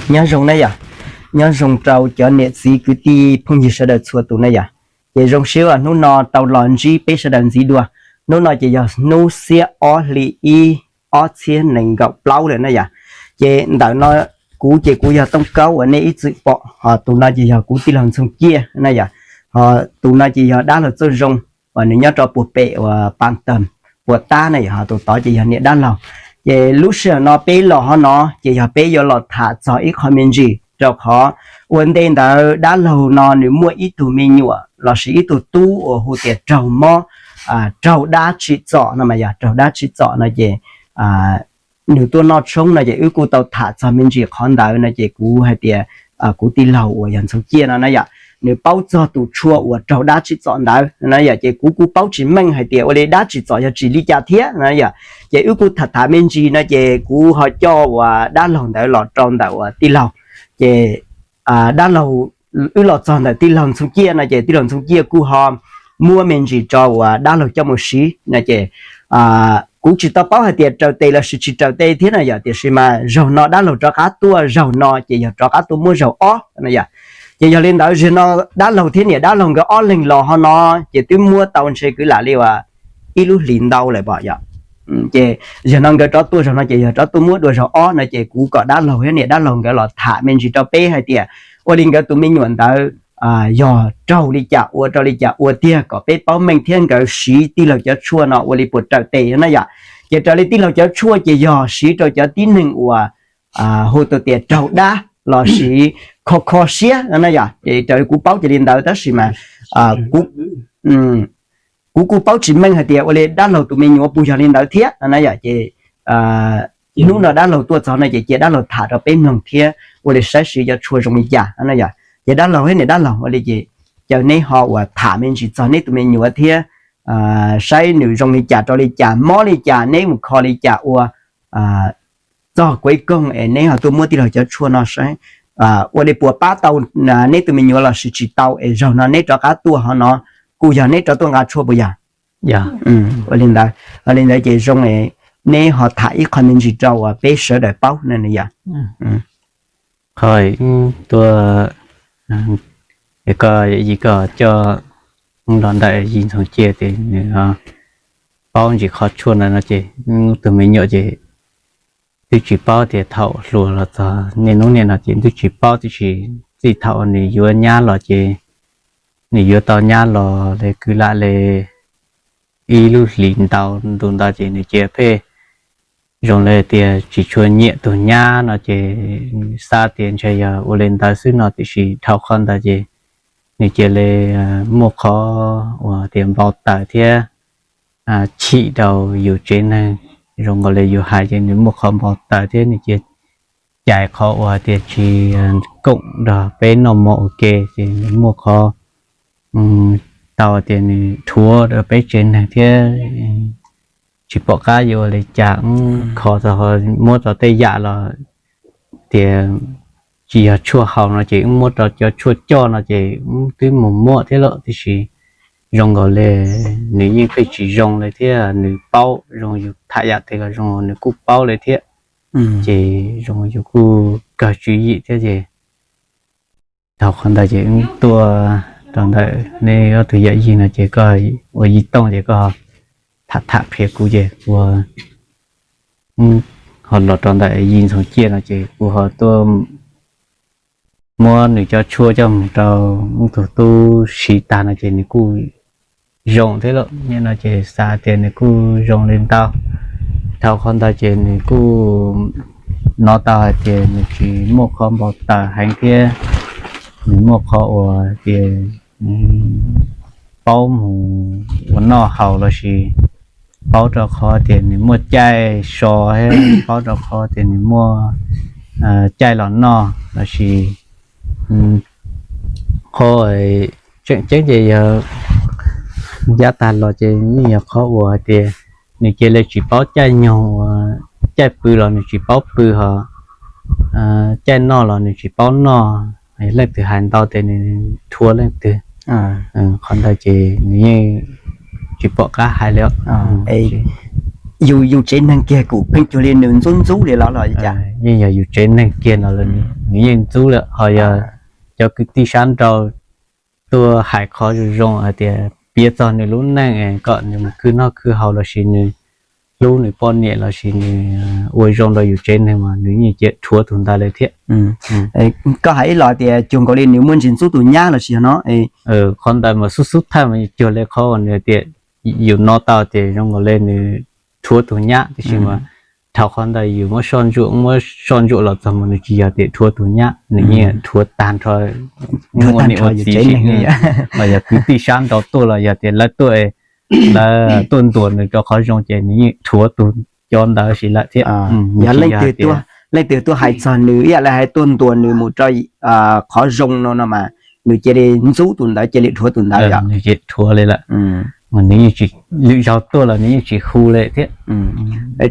Nyob zoo na yom, nyob zoo rau cov niam txiv kwv tij phooj ywg sawv daws txhua tus na yom. Ces zoo siab uas hnub no tau los ntsib peb sawv daws ntxiv dua. Hnub no ces yog hnub xiab ob hli ib ob txhiab nees nkaum plaub lawm na yom. Ces ntawm no kuv ces kuv yog Tooj Kaub uas nej ib txwm pom, ho tus no ces yog kuv tij laug Ntxoog Ciaj na yom. Ho tus no ces yog dab laug Txooj Zoo uas nws nyob rau puag pem uas Pas Tam puas tab na yom, ho tus tod ces yog niam dab laug. Ces lub sij hawm no peb los hov no ces yog peb yuav los tham txog ib qho me ntsis, rau qhov ua ntej ntawd dab laug no nws muaj ib tug me nyuam lossis ib tug tub uas hu tias raug mob, raug dab tsim txom no mas yog raug dab tsim txom no ces nws tuaj noj tshoob no ces wb kuj tau tham txog me ntsis qhov ntawd no ces kuv hais tias kuv tij laug uas yog Ntxoog Ciaj no na yom, nws paub txog tus tshuaj uas raug dab tsim txom ntawd na yom. Ces kuv kuj paub tsis meej hais tias ua li dab tsim txom yog tsim li cas thiab na yom. Ces wb kuj tham tham me ntsis no ces kuv ho coj uas dab laug ntawd los rau ntawm uas tij laug. Ces dab laug, wb los txog ntawm tij laug Ntxoog Ciaj no ces tij laug Ntxoog Ciaj kuj ho muab me ntsis rau uas dab laug coj mus siv no ces kuv tsis tau paub hais tias raws tes lossis tsis raws tes thiab na yom, tiam sis mas zaug no dab laug rov qab tuaj zaug no ces yog rov qab tuaj muab zaug ob no yom. Ces yog li ntawd zaum no dab laug thiab niam dab laug nkawd ob leeg los hov no ces twb muab tau ntshe kwv lam li uas ib lub hlis ntau lawm pom yom. Ces zaum no nkawd rov tuaj zaug no ces yog rov tuaj muab dua zaug ob no ces kuv kom dab laug thiab niam dab laug nkawd los tham me ntsis rau peb hais tias ua li nkawd tus me nyuam ntawd yog raug li cas ua rau li cas ua tiag kom peb paub meej thiab nkawd siv tij laug cov tshuaj no ua li puas raws tes na yom. Ces raws li tij laug cov tshuaj ces yog siv rau cov tib neeg uas hu tau tias raug dab lossis kho kho siab na yom. Ces raws li kuv paub ces li ntawd tab sis mas kuv kuv kuj paub tsis meej hais tias ua li dab laug tus me nyuam puas yog li ntawd thiab na yom. Ces hnub no dab laug tuaj txog no ces cia dab laug tham rau peb mloog thiab ua li saib siv cov tshuaj zoo li cas na yom. Ces dab laug thiab niam dab laug ua li ces caw neb ho uas tham me ntsis txog neb tus me nyuam thiab saib nws zoo li cas rau li cas mob li cas neb mus kho li cas ua txog kuv ib koog es neb ho tuaj muab tij laug cov tshuaj no saib ua li puas pab tau neb tus me nyuam lossis tsis tau es zaug no neb rov qab tuaj hov no kuj yog neb rov tuaj nqa tshuaj puas yog? Ua li ntawd, ua li ntawd ces zoo es neb ho tham ib qho me ntsis rau uas peb sawv daws paub na yom. Qhov tuaj, koj yij koj coj los ntawm yij Ntxoog Ciaj ces nws paub ntsis qhov tshuaj ntawd no ces tus me nyuam ces twb tsis paub tias thaum hluas los txog niaj hnub niaj no ces twb tsis paub, tiam sis txij thaum nws yuav nyab los ces nws yuav tau nyab los li kwv lam li ib lub hlis ntau ntu ntawd ces nws cia pheej zoo li tias tsis tshua nyiam tus nyab no ces xav tias ntshe yog ua li ntawd xwb no, tiam sis dhau qhov ntawd ces nws cia li muaj qhov uas tias npau taws thiab chim rau yus tsev neeg. Zoo nkaus li yus hais ces nws muaj qhov npau taws thiab nws cia cais qhov uas tias tsis koom nrog peb noj mov ua ke ces nws muaj qhov tau tias nws dhuav rau peb tsev neeg thiab tsis pom qab yuav ua li cas, kho txog muab tau tej yam los tias tsis yog tshuaj haus no ces wb muab rau cov tshuaj coj no ces wb twb mus muab thiab lawm, tiam sis zoo nkaus li nws yeej pheej tsis zoo li thiab nws paub, zoo yus tham yam twg los zoo nws kuj paub li thiab. Ces zoo yus kuj kawg tswv yim thiab ces dhau qhov ntawd ces wb tuaj rau ntawm neb ob tug yawm yij no ces koj ua yij tooj ces koj tham tham qhia kuv ces kuv ho los rau ntawm yij Ntxoog Ciaj no ces kuv ho tuaj muab nws cov tshuaj coj mus rau ib tug tub siv tag no ces nws kuj zoo thiab lawm no ces xav tias nws kuj zoo li ntawd. Dhau qhov ntawd ces nws kuj hnov tau hais tias nws tsis muaj qhov npau taws heev thiab nws muaj qhov uas tias paub mus ua noj haus lossis paub rau qhov tias nws muaj caij so thiab paub rau qhov tias nws muaj caij los noj lossis qhov tseem ceeb ces yog yav tag los ces yeej yog qhov uas hais tias nws cia li tsis paub caij nyoog uas caij pw los nws tsis paub pw ho caij noj los nws tsis paub noj, leej twg hais ntau tias nws thuam leej twg. Qhov ntawd ces nws yeej tsis pom qab hais li. yus yus tsev neeg kiag kuj pheej cuag li nws ntxub ntxub li los los cas? Yeej yog yus tsev neeg kiag no los nws yeej ntxub lawm, ho yog cov kwv tij sab nraud tuaj hais qhov zoo zoo hais tias piav txog nws lub neej kom nws mus khwv noj khwv haus lossis nws hlub nws poj niam lossis nws ua zoo rau yus tsev neeg mas nws yeej cia rhuav tus ntawd li thiab. Koj hais ib los tias cuag nkaus li nws muaj ntsis ntxub tus nyab lossis yog no? Qhov ntawd mas xub xub thawj mas cuag li qhov uas nws tias yus no tau tias zoo nkaus li nws rhuav tus nyab, tiam sis mas dhau qhov ntawd yus muab soj ntsuam muab soj ntsuam los txog mas nws tsis yog tias rhuav tus nyab, nws yeej rhuav tag nrho ua niam ua txiv, los yog kwv tij sab nraud tuaj los yog tias lawv tuaj, lawv tuaj ntuas nws rau qhov zoo ces nws yeej rhuav tus cov ntawd si lawm thiab. Yog leej twg tuaj hais txog nws ib yam li hais tuaj ntuas nws mus rau qhov zoo no no mas nws cia li ntxub tus ntawd, cia li rhuav tus ntawd, nws cia li rhuav li lawm. Mas nws yeej tsis, lwm zaus tuaj los nws yeej tsis hu li thiab.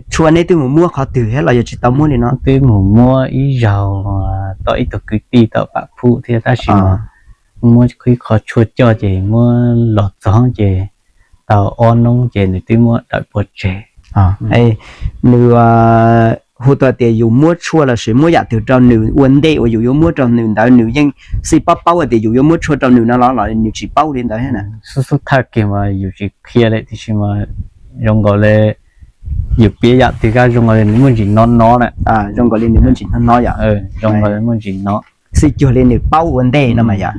Tshuaj neb twb mus muab qhov twg thiab los yog tsis tau muab li no? Twb mus muab ib zaug tom ib tug kwv tij tom Pam Phuj thiab, tab sis mas muab ib qho tshuaj coj ces muab los txog ces tau ob hnub ces nws twb muab dawm pov tseg. Nws hu tau tias yus muab tshuaj lossis muab yam twg rau nws ua ntej uas yus yuav muab rau nws ntawd nws yeej xij paub paub tias yus yuav muab tshuaj rau nws no los los nws tsis paub li ntawd thiab na? Xub xub thawj kiag mas yus tsis qhia li, tiam sis mas zoo nkaus li yus piav yam twg rau zoo nkaus li nws muaj ntsis no no na. Zoo nkaus li nws muaj ntsis no no yom? Zoo nkaus li muaj ntsis no. Xij cuag li nws paub ua ntej no mas yom?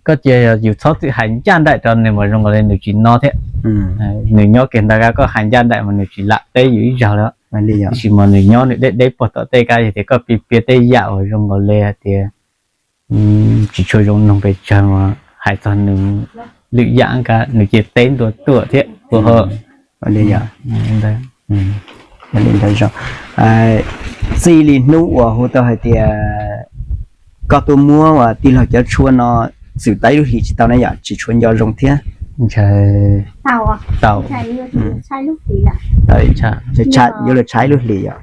Koj cia yus txhob txwm hais ncaj nraim rau nws mas zoo nkaus li nws tsis no thiab. Nws nyob kiag ntawd koj hais ncaj nraim mas nws tsis lam teb yus ib zaug li. Tiam sis mas nws nyob nws deb deb puag tom tej kab, yog tias koj piav piav tej yam uas zoo nkaus li hais tias tsis tshua zoo mloog pes tsawg mas hais txog nws lwm yam kab nws cia teb ntua tuaj thiab puas ho? Txij li hnub uas hu tau hais tias koj tuaj muab uas tij laug cov tshuaj no txwm tau ib lub hlis tsis tau na yom, tsis tshua nco zoo thiab. Tau, yuav luag tshaib lub hlis yom?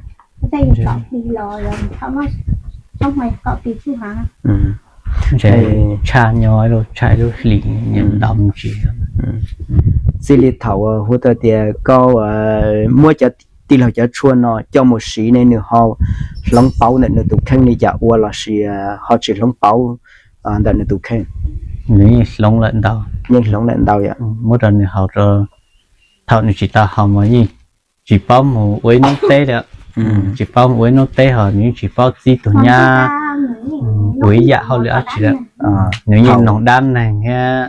Tshaj nyo, tshaib lub hlis nyob ntau ntsis. Txij li thaum hu tau tias koj muab cov tij laug cov tshuaj no coj mus siv ne nws ho hloov pauv ntawm nws tus kheej li cas ua lossis ho tsis hloov pauv ntawm nws tus kheej? Nws yeej hloov lawm ntau. Yeej hloov lawm ntau yom? Muab rau nws haus rau, thaum nws tsis tau haus mas yeej tsis paub mus ua ib hnub teb li. Tsis paub mus ua ib hnub teb ho nws yeej tsis paub txib tus nyab ua ib yam hauj lwm dab tsi lawm. Nws yeej noog dab neeg thiab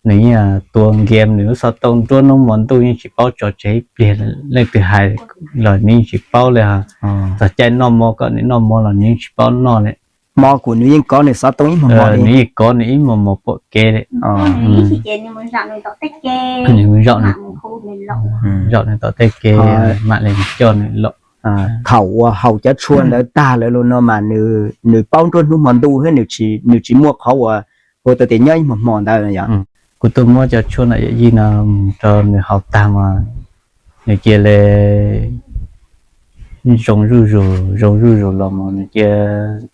nws yeej tua game, nws lub xov tooj nruab hnub hmo ntuj yeej tsis paub tso tseg ib pliag. Leej twg hais los nws yeej tsis paub li. Txog caij noj mov kom nws noj mov los nws yeej tsis paub noj li. Hmo kuv nws yeej kov nws xov tooj ib hmos hmo li. Nws yeej kov nws ib hmos hmo pom kev li. Nws mus zaum nws tom tej kev, zaum nws tom tej kev mam li coj nws los. Thaum uas haus cov tshuaj ntawd tag lawm los no mas nws paub nruab hnub hmo ntuj thiab nws tsis muaj qhov uas hu tau tias nyob ib hmos hmo ntawd yom? Kuv tuaj muab cov tshuaj no yawm yij no rau nws haus tag mas nws cia li zoo zuj zus, zoo zuj zus los mas nws cia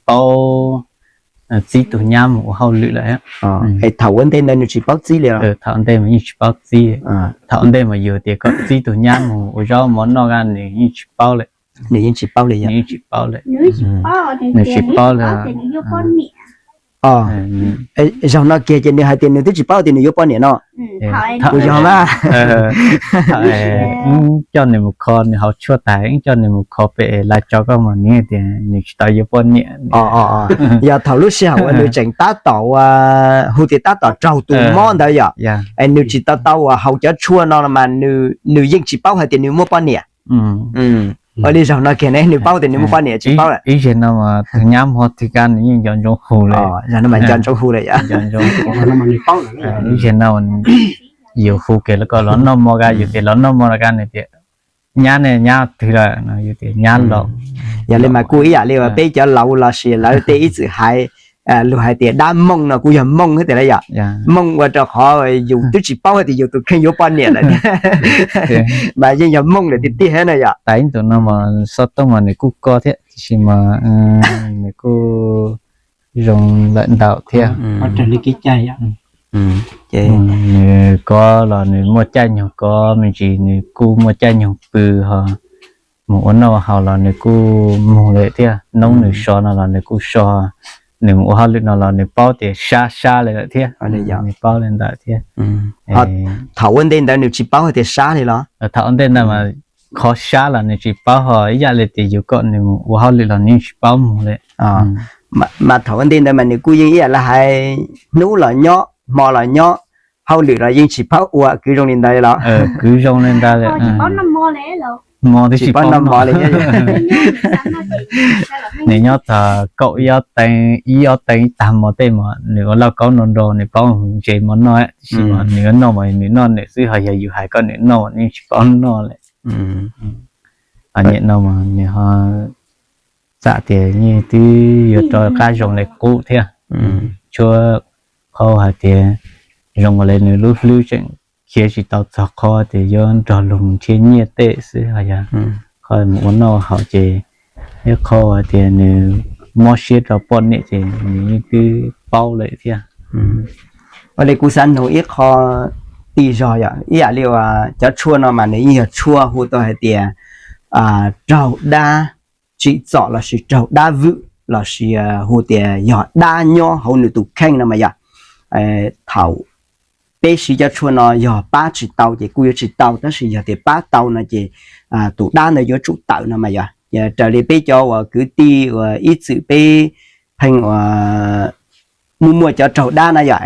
paub txib tus nyab mus ua hauj lwm lawm. Es thaum ua ntej ntawd nws tsis paub txib li os? Thaum ntej mas yeej tsis paub txib. Thaum ntej mas yus tias kom txib tus nyab mus ua zaub mov noj, nws yeej tsis paub li. Nws yeej tsis paub li yom? Nws yeej tsis paub li. Nws tsis paub li. Zaum no kiag ces nws hais tias nws twb tsis paub tias nws yuav poj niam no. Kuv yog mas. Wb coj nws mus kho, nws haus tshuaj tas wb coj nws mus kho pem live chat koj mas nws tias nws tsis tau yuav poj niam. Yog thaum lub sij hawm uas nws tseem tab tom ua, hu tias tab tom raug tus mob ntawd yom? Es nws tsis tau tau uas haus cov tshuaj no mas nws yeej tsis paub hais tias nws muaj poj niam. Ua li zaum no kiag ne nws paub tias nws muaj poj niam tsis paub lawm? Ib zaug no mas tus nyab hmo twg kab nws yeej nco ntsoov hu li. Zaum no mas nco ntsoov hu li yom? Ib zaug no yus hu kiag los kom los noj mov kab, yus tias los noj mov los kab nws tias nyab ne, nyab twg lawm no yus tias nyab laus. Yog li mas kuj ib yam li uas peb cov laus lossis lawv tej ib txwm hais, luag hais tias dab mooj no kuj yog mooj thiab tiag yom? Mooj ua rau qhov yus twb tsis paub hais tias yus tus kheej yuav poj niam lawm mas yeej yog mooj lawm tiag tiag na yom? Tas ib ntus no mas xov tooj mas nws kuj koj thiab tiam sis mas nws kuj zoo lawm ntau thiab. Ces nws kov los nws muaj caij nyoog kov me ntsis, nws kuj muaj caij nyoog pw ho mus ua noj haus los nws kuj mus lawm thiab. Noob nws so no los nws kuj so, nws mus ua hauj lwm no los nws paub tias sab sab li lawm thiab. Nws paub li ntawd thiab. Thaum ua ntej ntawd nws tsis paub hais tias sab li los? Thaum ua ntej ntawd mas qhov sab los nws tsis paub, ho ib yam li tias yus kom nws mus ua hauj lwm los nws yeej tsis paub mus li. Mas thaum ua ntej ntawd mas nws kuj yeej ib yam li hais hnub los nyob, hmo los nyob, hauj lwm los yeej tsis paub ua, kwv zoo li ntawd los? Kwv zoo li ntawd li. Hmo twb tsis paub noj mov li. Nws nyob txog kaum ib ob teev, ib ob teev ib tag hmo tej mas nws ua lauj kaub nrau nrau nws paub ntse mov noj, tiam sis mas nws yuav noj mas nws noj nws xwb, ho yog yus hais kom nws noj mas nws yeej tsis paub noj li. Ho nyem no mas nws ho xam tias yeej twb yuav rov qab zoo li qub thiab. Tshuav qhov hais tias zoo li nws lub hlwb tseem khiav tsis tau txog qhov tias yuav nrog luag mus nrhiav nyiaj tej xwb, ho yog qhov mus ua noj haus ces ib qhov hais tias nws mob siab rau poj niam ces nws yeej twb paub lawm thiab. Ua li kuv xav nug ib qho tij zog yom, ib yam li uas cov tshuaj no mas nws yeej yog tshuaj hu tau hais tias raug dab tsim txom lossis raug dab vwm lossis hu tias yog dab nyob hauv nws tus kheej no mas yom. Thaum peb siv cov tshuaj no yog pab tsis tau ces kuj yuav tsis tau, tab sis yog tias pab tau no ces tus dab ntawd yuav tsum tawm no mas yom. Raws li peb cov uas kwv tij uas ib txwm peb pheej uas muaj muaj cov raug dab na yom,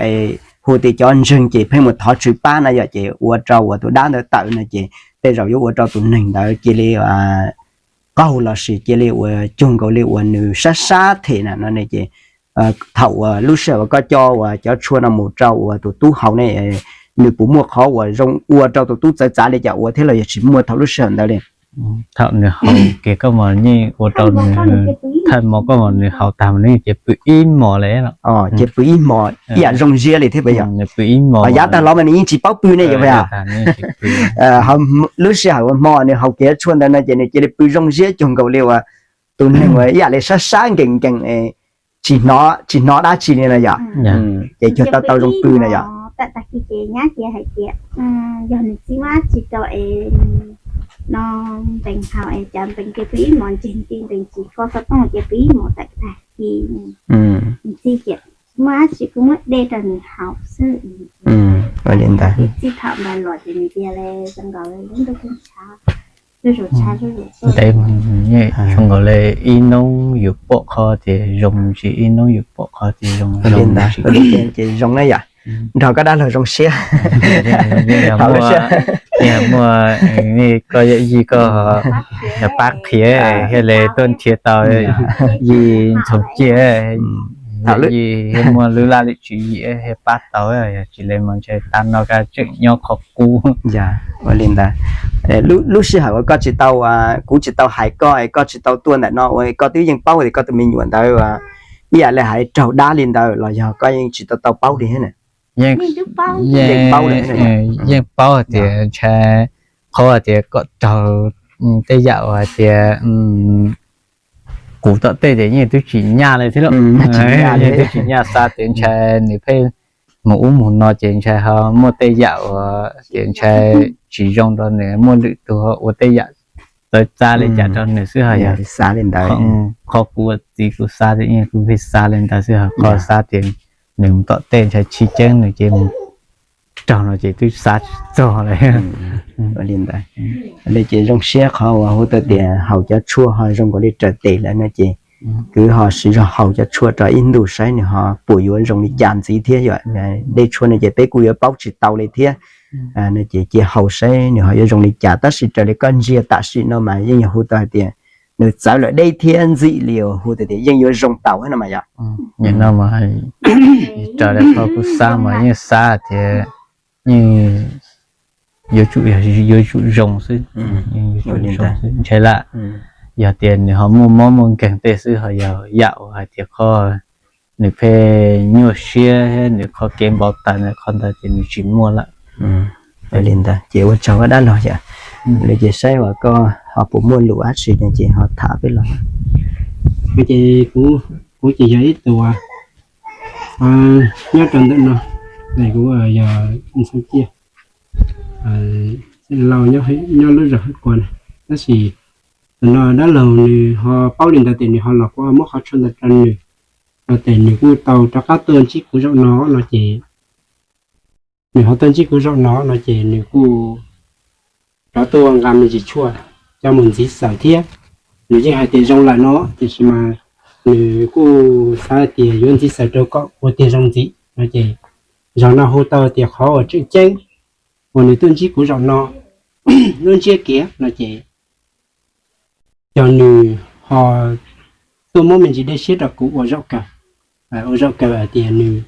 hu tias cov ntseeg ces pheej mus thov tswv pab na yom, ces ua rau uas tus dab ntawd tawm no ces tej zaum yuav ua rau tus neeg ntawd cia li qaug lossis cia li uas cuag nkaus li uas nws sab sab them na no ne ces thaum uas lub sij hawm uas koj coj uas cov tshuaj no mus rau uas tus tub haus ne, nws puas muaj qhov uas zoo ua rau tus tub txawv txav li cas ua thiab los yog tsis muaj thaum lub sij hawm ntawd li? Thaum nws haus kiag koj mas yeej ua rau nws, thawj hmo koj mas nws haus tag mas nws ces pw ib hmos li. Ces pw ib hmos ib yam zoo siab li thiab puas yog? Nws pw ib hmos, yav tag los mas nws yeej tsis paub pw ne yom? Lub sij hawm uas hmo nws haus kiag tshuaj ntawd no ces nws cia li pw zoo siab cuag nkaus li uas tus neeg uas ib yam li sab sab nkees nkees, tsis hnov, tsis hnov dab tsi li no yom. Ces cuag tau tau zoo pw no yom. Tag kis ces nyab cia hais tias yog nws txiv muab dab tsi rau es no npees haus es cas npees cia pw ib hmos, ntseg nti npees tsis kho xov tooj cia pw ib hmos tag kis. Nws txiv tias muaj dab tsi kuj muab dej rau nws haus xwb. Ua li ntawd. Txij thaum ntawd los ces nws tias li zoo nkaus li lub ntuj pheej tshav, zuj zus tshav zuj zus tuaj. Ntev, zoo nkaus li ib hnub yus pom qhov tias zoo tsis, ib hnub yus pom qhov tias zoo, zoo tsis. Ces zoo na yom. Nrog koj dab laug zoo siab. Muaj koj yawm yij koj pab qhia thiaj li tuaj nrhiav tau yij ntxoog ciaj. Yij muaj lub laj lim tswv yim thiaj pab tau, yog tsis li mas ntshe tag no koj tseem nyob qhov qub. Ua li ntawd, lub sij hawm uas koj tsis tau, kuv tsis tau hais koj es koj tsis tau tuaj ntawm no uas koj twb yeej paub tias koj tus me nyuam ntawd ib yam li hais raug dab li ntawd los yog koj yeej tsis tau tau paub li thiab na? Yeej paub hais tias ntshai, qhov hais tias kom raug tej yam uas hais tias kuv tom tej ces yeej twb tsis nyaj li thiab lauj. Yeej twb tsis nyaj, xav tias ntshai nws pheej mus ub mus no ces ntshai ho muaj tej yam uas tias ntshai tsis zoo rau nws, muaj lwm tus ua tej yam txawv txav li cas rau nws xwb. Ho yog xav li ntawd, qhov kuv ua txiv kuv xav tias kuv pheej xav li ntawd xwb, ho qhov xav tias nws mus tom tej ntshai tsis ceeb nws ces mus raug no ces twb xav tsis txog li. Ua li ntawd, li ces zoo siab qhov uas hu tau tias haus cov tshuaj ho zoo nkaus li raws tes lawm no ces kwv ho siv zog haus cov tshuaj rau ib ntus saib nws ho puas yuav zoo li cas ntxiv thiab yom. Dej tshuaj no ces peb kuj yuav paub tsis tau li thiab, no ces cia haus saib nws ho yuav zoo li cas, tab sis raws li koj ntsia tam sim no mas yeej yog hu tau hais tias nws txawv lawm deb thiab ntxim li hu tau tias yeej yuav zoo tau no mas yom. Nim no mas raws li qhov kuv xav mas yeej xav tias yeej yuav tsum, yuav tsum zoo xwb, yuav tsum zoo xwb ntshai lawm. Yog tias nws ho muaj mob muaj nkeeg tej xwb ho yog yam uas hais tias qhov nws pheej nyuaj siab thiab nws qhov kev npau taws ntawd, qhov ntawd ces nws tsis muaj lawm. Li ntawd ces ua tsaug koj dab laug yom. Li ces saib uas koj ho puas muaj lus dab tsi no ces ho tham peb los. Ces kuv ces yog ib tug nyob rau ntawm no, Kuv yog Ntxhee Ciaj, Lauj nyob lub zos Hawj Kuav na. Tab sis tam no dab laug nws ho paub li ntawd ces nws ho los kuv muab qhov tshuaj ntawd rau nws, no ces nws kuj tau rov qab tuaj ntsib kuv zaum no no ces, nws ho tuaj ntsib kuv zaum no no ces nws kuj rov tuaj nqa me ntsis tshuaj coj mus ntxiv xaws thiab. Nws yeej hais tias zoo lawm no, tiam sis mas nws kuj xav hais tias yuav ntxiv xaws rau kom ua tiag zoo ntxiv no ces, zaum no hu tau tias qhov uas tseem ceeb uas nws tuaj ntsib kuv zaum no, lub ntsiab kiav no ces, cov nws ho tuaj muab me ntsis dej siab rau kuv ua zaum kawg, ua zaum kawg hais tias nws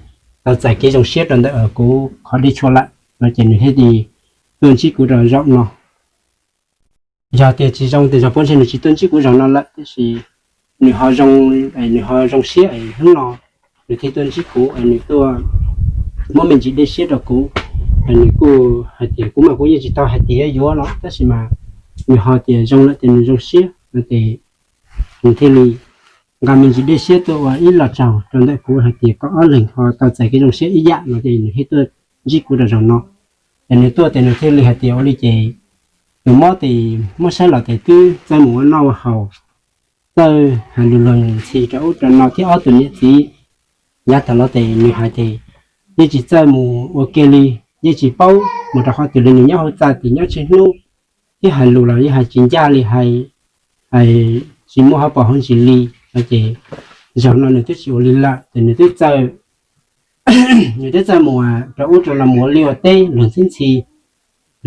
tau txais kev zoo siab rau ntawm kuv qhov dej tshuaj lawm no ces nws thiaj li tuaj ntsib kuv rau zaum no. Yog tias tsis zoo ces zog puab ntshe nws tsis tuaj ntsib kuv zaum no lawm, tiam sis nws ho zoo, nws ho zoo siab es hnub no nws thiaj tuaj ntsib kuv es nws tuaj muab me ntsis dej siab rau kuv. Nws kuj hais tias kuv mas kuv yeej tsis tau hais tias yuav no, tab sis mas nws ho tias zoo lawm ces nws zoo siab no ces nws thiaj li nqa me ntsis dej siab tuaj ua ib los tsaug rau ntawm kuv hais tias kom ob leeg ho tau txais kev zoo siab ib yam no ces nws thiaj tuaj ntsib kuv rau zaum no. Ces nws tuaj ces nws thiaj li hais tias ua li ces tus mob ces muab saib los ces twb txawj mus ua noj ua haus, txawj hais lus luag ntxhi rau ub rau no thiab ob tug niam txiv. Yav tag los ces nws hais tias yeej tsis txawj mus ua ke li, yeej tsis paub mus rau qhov twg li, nws nyob hauv txaj ces nyob tsheej hnub, thiab hais lus los yeej hais tsis ncaj li, hais tsis muaj hauv paus hauv ntsis li no ces zaum no nws twb tsis ua li lawm ces nws twb txawj, nws twb txawj mus rau ub rau no mus ua liaj ua teb luag ntxhi ntxhi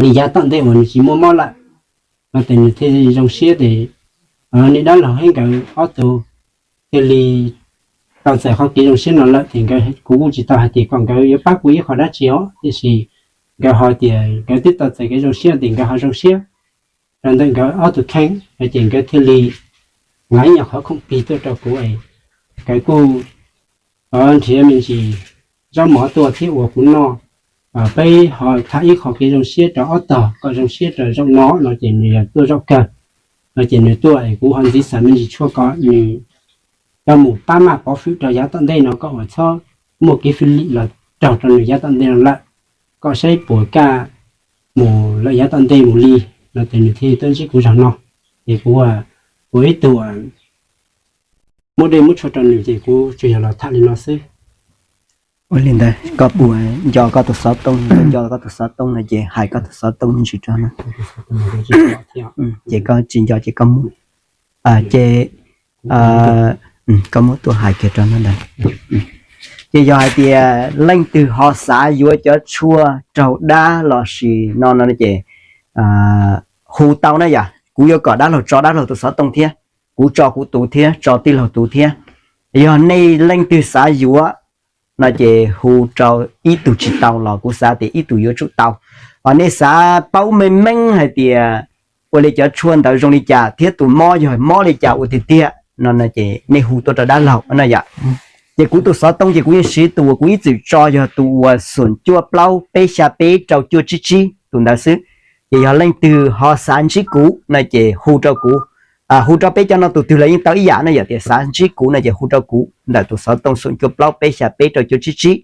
li yav tom ntej uas nws tsis muaj mob lawm no ces nws thiaj zoo siab ces nej dab laug thiab nkawd ob tug thiaj li tau txais qhov kev zoo siab no lawm ces kuv kuj tsis tau hais tias kom nkawd yuav pab kuv ib qho dab tsi os, tiam sis nkawd ho tias nkawd twb tau txais kev zoo siab ces nkawd ho zoo siab rau ntawm nkawd ob tug kheej no ces nkawd thiaj li nqa ib nyuag qhov khoom plig tuaj rau kuv es nkawd kuj nrhiav me ntsis zaub mov tuaj thiab ua kuv noj. Peb ho tham ib qho kev zoo siab rau ob tog kom zoo siab rau zaum no no ces nws yog tuaj zaum kawg no ces nws tuaj es kuv ho ntxiv xaws me ntsis tshuaj kom nws coj mus pab maj pov hwm rau yav tom ntej no kom uas txhob muaj kev fij lim los raug rau nws yav tom ntej no lawm, kom saib puas kaj mus lawm yav tom ntej mus li no ces nws thiaj tuaj ntsib kuv zaum no. Ces kuv ua ib tug muab dej muab tshuaj rau nws ces kuv tsuas yog los tham li no xwb. Ua li ntawd koj puas nco koj tus xov tooj, koj nco koj tus xov tooj no ces hais koj tus xov tooj me ntsis rau no. Ces koj tsis nco ces koj muab, ces koj muab tuaj hais kiag rau no ntawd. Ces yog hais tias leej twg ho xav yuav cov tshuaj raug dab los sis no no ces hu tau na yom, kuv yuav kom dab laug tso dab laug tus xov tooj thiab, kuv tso kuv tus thiab, tso tij laug tus thiab. Yog nej leej twg xav yuav no ces hu rau ib tug tsis tau los kuv xav tias ib tug yuav tsum tau. Hos nej xav paub meej meej hais tias ua li cov tshuaj ntawd zoo li cas thiab tus mob yog mob li cas ua tiag tiag no ces nej hu tuaj rau dab laug no yom. Ces kuv tus xov tooj ces kuv yeej siv tus uas kuv ib txwm tso yog tus uas xoom cuaj plaub peb xya peb rau cuaj tsib tsib tus ntawd xwb. Ces yog leej twg ho xav ntsib kuv no ces hu rau kuv, hu rau peb cov no tus twg los yeej tau ib yam no yom, tias xav ntsib kuv no ces hu rau kuv ntawm tus xov tooj xoom cuaj plaub peb xya peb rau cuaj tsib tsib.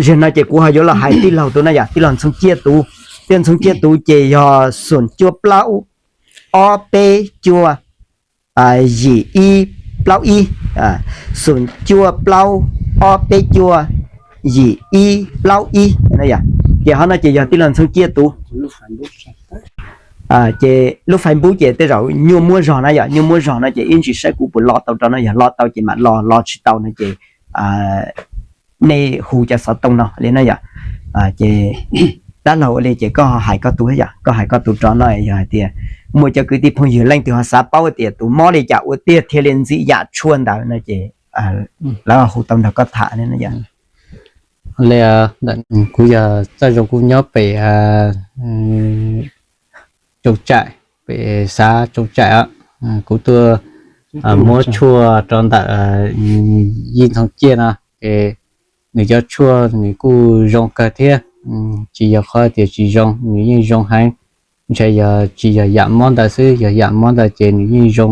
Zaum no ces kuv ho yuav los hais tij laug tus no yom, tij laug Ntxhoo Ciaj tus, tij laug Ntxhoo Ciaj tus ces yog xoom cuaj plaub ob peb cuaj yim ib plaub ib, xoom cuaj plaub ob peb cuaj yim ib plaub ib. Ces ho no ces yog tij laug Ntxhoo Ciaj tus. Ces lub Facebook ces tej zaum nyuaj muab zog na yom, nyuaj muab zog no ces ib ntsis saib kuv puas lo tau rau no, yog lo tau ces mam lo, lo tsis tau no ces nej hu cov xov tooj no li na yom. Ces dab laug ua li ces koj hais koj tus yom, koj hais koj tus rau no, yog hais tias muaj cov kwv tij phooj ywg leej twg ho xav paub tias tus mob li cas ua tiag thiaj li ntxim yam tshuaj ntawd no ces lawv hu tau nrog koj tham li na yom. Li, kuv yog Txawj Zoo, kuv nyob pem Tsoo Tsaim, pem xav Tsoo Tsaim os. Kuv tuaj muab tshuaj rau ntawm Yij Ntxhoo Ciaj no, ces nws cov tshuaj nws kuj zoo kawg thiab, tsis yog qhov tias tsis zoo, nws yeej zoo heev. Ntshe yog tsis yog yam mob ntawd xwb, yog yam mob ntawd ces nws yeej zoo,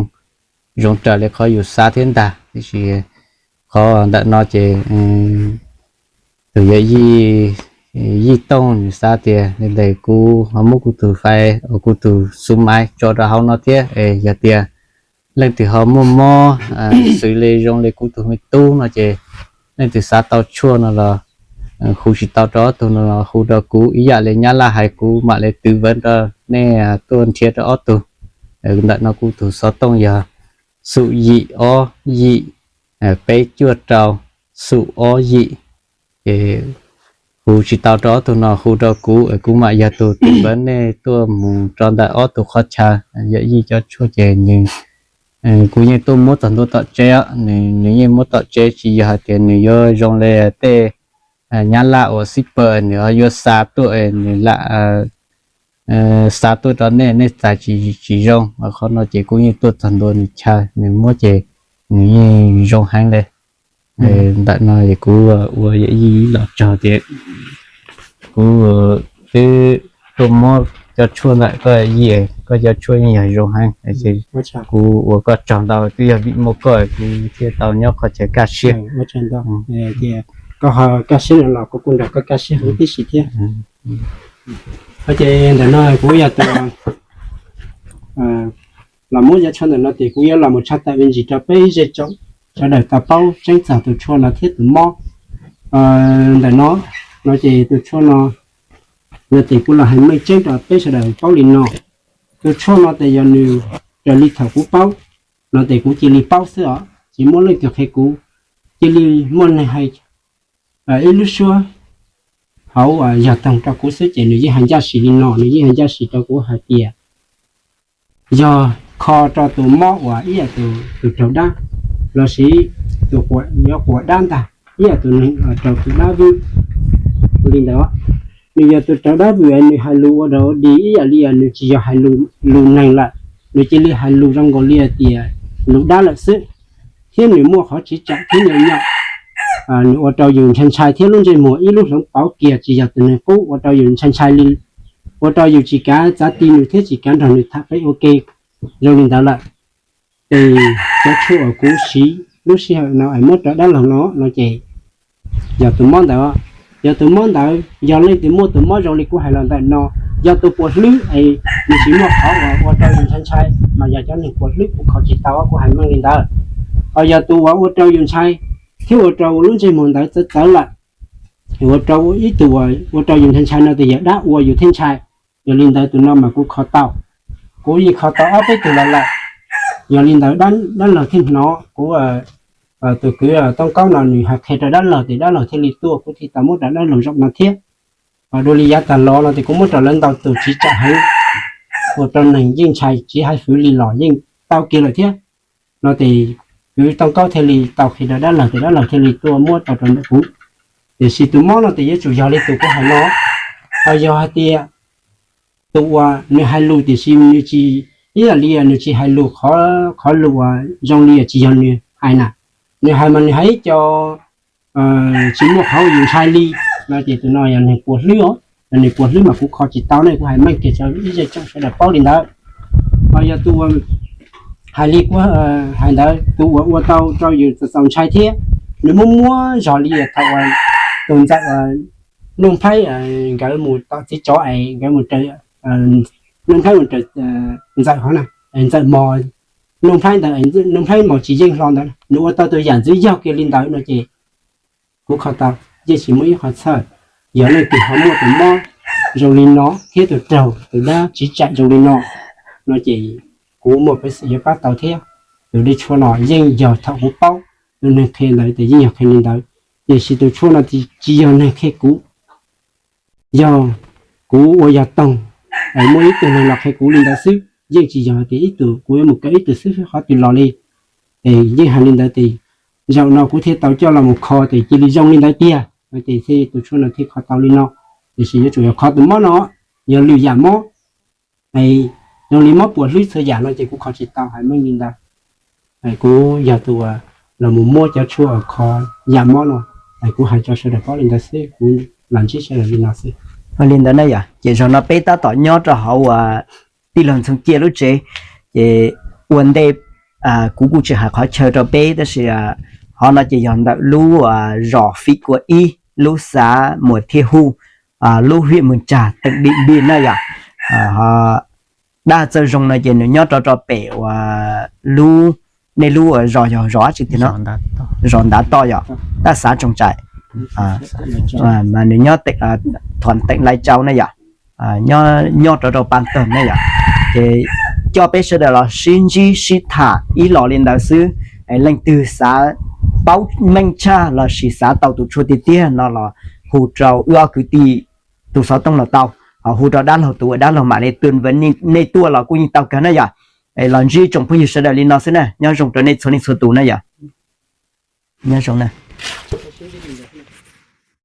zoo raws li qhov yus xav thiab ntag. Tiam sis qhov ntawm no ces tus yawm yij, yij tooj nws xav tias li ntawm kuv ho muab kuv tus fais uas kuv tus xu maiv tso rau hauv no thiab es yog tias leej twg ho muaj mob xws li zoo li kuv tus me tub no ces leej twg xav tau tshuaj no los hu tsis tau rau ob tug no los hu rau kuv ib yam li nyab laj hais kuv mam li twv vawv rau nej tuaj nrhiav rau ob tug. Ntawm no kuv tus xov tooj yog xum yim ob yim peb cuaj rau xum ob yim. Ces hu tsis tau rau ob tug no hu rau kuv, kuv mam yog tus twv vawv nej tuaj mus rau ntawm ob tug qhov chaw. Yawm yij cov tshuaj ces nws, kuv yeej tuaj muab txog ntua tom tsev, nws yeej muab tom tsev tsis yog hais tias nws yuav zoo li tej nyab laj uas xib paws nws ho yuav xa tuaj nws lam xa tuaj rau nej, nej txais tsis zoo. Qhov no ces kuv yeej tuaj txog ntua nws chaw nws muab ces nws yeej zoo heev li. Ntawm no es kuv ua yawm yij los tsaug tias kuv twb tuaj muab cov tshuaj ntawm koj yij, koj cov tshuaj yeej yog zoo heev. Kuv ua koj tsaug ntau, twb yog vim muaj koj kuv thiaj tau nyob qhov chaw kaj siab. Koj ho kaj siab los kuv kuj nrog koj kaj siab huv tib si thiab. Ces ntawm no kuv yog tus los muab cov tshuaj ntawm no ces kuv yuav los mus tshaj tawm me ntsis rau peb zej tsoom sawv daws tau paub tseeb txog tus tshuaj no thiab tus mob ntawm no. No ces tus tshuaj no, no ces kuv los hais meej tseeb rau peb sawv daws paub li no. Tus tshuaj no ces yog nws raws li thaum kuv paub no ces kuv cia li paub xwb os, tsis muaj leej twg qhia kuv. Cia li muaj neeg hais ib lub suab hauv yog toog rau kuv xwb ces nws yeej hais ncaj sim li no, nws yeej hais ncaj sim rau kuv hais tias yog kho rau tus mob uas ib yam tus raug dab, lossis tus yuav quas dab ntag, ib yam tus neeg raug tus dab vwm li ntawd. Nws yog tus raug dab vwm nws hais lus ua raug ua dig ib yam li nws tsis yog hais lus neeg lawm, nws cia li hais lus zoo nkaus li tias lus dab lawm xwb, thiab nws muaj qhov tsiv tsam thiab nyaum nyaum. Nws ua rau yus ntshai ntshai thiab lub ntsej muag ib lub hloov pauv kiag tsis yog tus neeg qub, ua rau yus ntshai ntshai li, ua rau yus tsis kav txav ti nws thiab tsis kav nrog nws tham qhia ua ke zoo li ntawd lawm. Ces cov tshuaj uas kuv siv lub sij hawm no es muab rau dab laug no no ces yog tus mob ntawd. Yog tus mob ntawd, yog leej twg muaj tus mob zoo li kuv hais los ntawm no, yog tus puas hlwb es nws tsis muaj qhov uas ua rau yus ntshai ntshai, mas yog cov neeg puas hlwb kuv kho tsis tau, kuv hais meej li ntawd. Ho yog tus uas ua rau yus ntshai thiab ua rau lub ntsej muag ntawd txawv txawv lawm, ua rau ib tug ua rau yus ntshai ntshai no ces yog dab ua yus thiaj ntshai. Yog li ntawd tus no mas kuv kho tau, kuv yeej kho tau ob peb tug los lawm. Yog li ntawd dab laug thiaj hnov kuv tus kwv Tooj Kaub no nws hais qhia rau dab laug ces dab laug thiaj li tuaj, kuv thiaj tau muab rau dab laug zaum no thiab. Dua li yav tag los no ces kuv muab rau lawv ntau tus tsiv tsam heev, ua rau neeg yeej ntshai tsis hais fwv li los yeej tau kiag lawm thiab. No ces kwv Tooj Kaub thiaj li tau qhia rau dab laug ces dab laug thiaj li tuaj muab tau rau ntawm kuv. Tiam sis tus mob no ces yuav tsum yog li tus kuv hais no, ho yog hais tias tus uas nws hais lus tiam sis nws tsis, ib yam li nws tsis hais lus, qhov lus uas zoo li tsis yog nws hais na, nws hais mas nws hais ib co tsis muaj qhov yus ntshai li, no ces tus no yog neeg puas hlwb os. Yog neeg puas hlwb mas kuv kho tsis tau ne, kuv hais meej kiag rau ib zej tsoom sawv daws paub li ntawd. Ho yog tus uas hais li kuv hais ntawd, tus uas ua tau rau yus txaus ntshai thiab, nws muab muab zog li thaum uas tus ntxawm Nuj Nplhaib nkawd mus tom txiv tsov es nkawd mus raws, Nuj Nplhaib mus raws ntxawm hov na, ntxawm mos, Nuj Nplhaib ntawd, Nuj Nplhaib mos tsis yeej hlo ntawd, nws ua tau tus yam ntxwv yog kiag li ntawd no ces kuv kho tau, yeej tsis muaj ib qhov txhawj. Yog leej twg ho muaj tus mob zoo li no thiab tus raug tus dab tsiv tsam zoo li no, no ces kuv muaj peev xwm yuav pab tau thiab. Tus dej tshuaj no yeej yog thaum kuv paub, tus neeg qhia ntawd ces yeej yog qhia li ntawd, tiam sis tus tshuaj no tsis yog neeg qhia kuv, yog kuv ua yog toog, muaj ib tug neeg los qhia kuv li ntawd xwb, yeej tsis yog tias ib tug kuv yuav mus kawm ib tug xwb qhov twg los li. Es yeej hais li ntawd ces zaum no kuv thiaj tau coj los mus kho ces cia li zoo li ntawd tiag, ces thiaj tus tshuaj no thiaj kho tau li no. Tiam sis yuav tsum yog kho tus mob no, yog lwm yam mob, zoo li mob puas hlwb txhua yam no ces kuv kho tsis tau, hais meej li ntawd. Kuv yog tus uas los mus muab cov tshuaj kho yam mob no, kuv hais rau sawv daws paub li ntawd xwb, kuv los ntsib sawv daws li no xwb. Li ntawd na yom, ces zaum no peb tab tom nyob rau hauv uas tij laug Ntxhoo Cia lub tsev, ces ua ntej kuv kuj tsis hais qhov chaw rau peb tab sis qhov no ces yog ntawm lub zos Fim Kua Ib, lub xav Muas Thiaj Huj, lub hiam Mws Tsag teem Dim Npis na yom. Dab Txawj Zoo no ces nws nyob rov rau pem uas lub, nej lub zos yog zos tsis tiag no, zos Ntav Toj yom, tab xav Tsoos Tsaim, mas nws nyob thom teem Lais Tsau na yom, nyob rov rau Pas Tawg na yom. Ces coj peb sawv daws los sib ntsib sib tham ib los li ntawd xwb, leej twg xav paub meej tshaj lossis xav tau tus tshuaj tiag tiag no los hu rau wb ob kwv tij tus xov tooj los tau, ho hu rau dab laug tus ua dab laug mam li tua, nej tuaj los kuj yeej tau kawg na yom. Los ntsib tsoom phooj ywg sawv daws li no xwb na, nyob zoo rau nej txhua leej txhua tus na yom. Nyob zoo na.